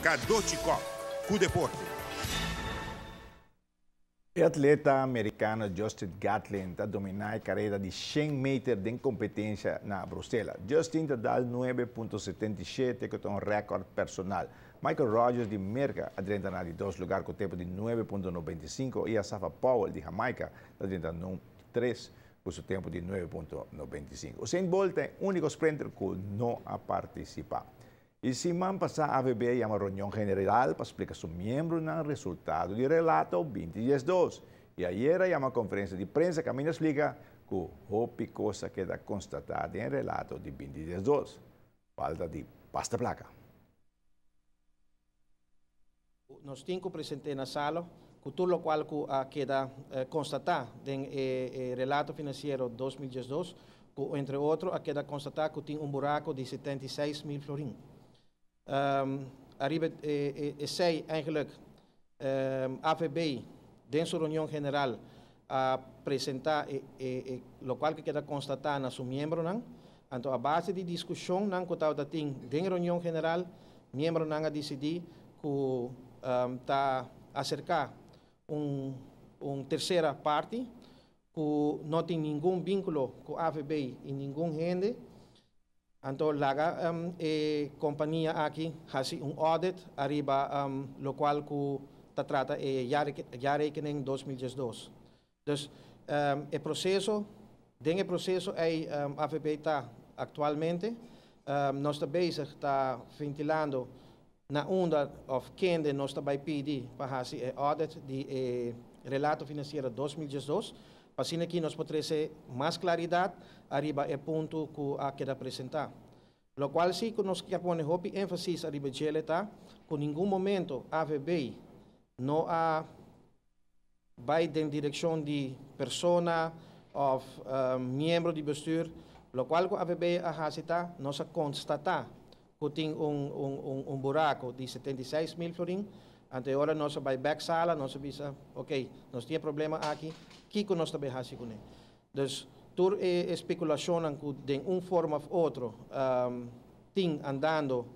Cadochi Kock cu deporte. E atleta mericano Justin Gatlin ta domina e careda di 100 meter den competencia na Bruselas. Justin ta dal 9.77, cu ta un record personal. Michael Rogers di Merca a drenta na di dos lugar cu tempo di 9.95 y Asafa Powell di Jamaica a drenta na 3 cu su tempo di 9.95. Usain Bolt ta e unico sprinter cu no a participa. Y siman pasa AVB a yama reunion general pa splica su miembronan resultado di relato 2012. Y ayera a yama conferencia di prensa caminda a splica cu hopi cos a keda constata den relato di 2012. Falta di basta placa. Nos tin cu presente na sala cu tur locual cu a keda constata den e relato financiero 2012, cu entre otro a keda constata cu tin un buraco di 76 mil florin. Ariba esey eigenlijk AVB den su reunion general a presenta locual cu keda constata na su miembronan. Anto, a base di discusion nan cu tin den reunion general, miembronan a dicidi cu ta acerca un tercera parte cu no tin ningun vinculo cu AVB y ningun hende. Anto, laga e compania aki haci un audit ariba locual cu ta trata e jaarrekening 2012. Dus den e proceso ey AVB ta actualmente, nos ta bezig ta ventilando na unda of kende nos ta bay pidi pa haci e audit di e relato financiero 2012, pa asina cu nos por trece mas claridad ariba e punto cu a keda presenta. Locual si cu nos kier pone hopi enfasis ariba dje ta cu ningun momento AVB no a bay den direccion di persona of miembro di bestuur. Locual cu AVB a haci ta, nos a constata cu tin un buraco di 76 mil florin. Anto ora nos a bay back sala, nos a bisa: "Ok, nos tin problema aki, kico nos ta bay haci cune?" Dus tur e speculacion cu den un forma of otro tin andando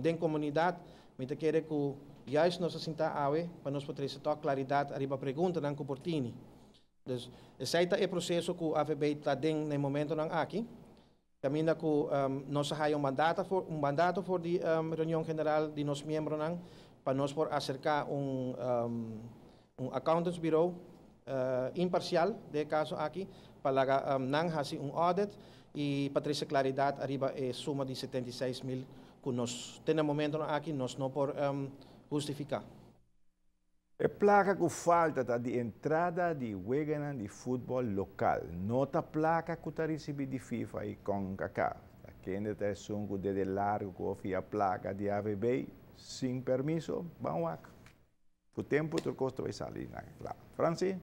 den comunidad, mi ta kere cu juist nos a sinta awe pa nos por trece claridad ariba preguntanan cu por tin. Dus esey ta e proceso cu AVB ta den na momentonan aki. Caminda cu nos a haya un mandato for di reunion general di nos miembronan pa nos por acerca un accountants bureau imparcial den e caso aki pa laga nan haci un audit y pa trece claridad ariba e suma di 76 mil cu nos te na momentonan aki nos no por hustifica. E placa cu falta ta di entrada di weganan di futbol local. No ta placa cu ta ricibi di FIFA y CONCACAF. Kende ta esun cu dede largo cu fia placa di AVB sin permiso, ban wak. Cu tempo tur cos ta bay sali na cla. Franci?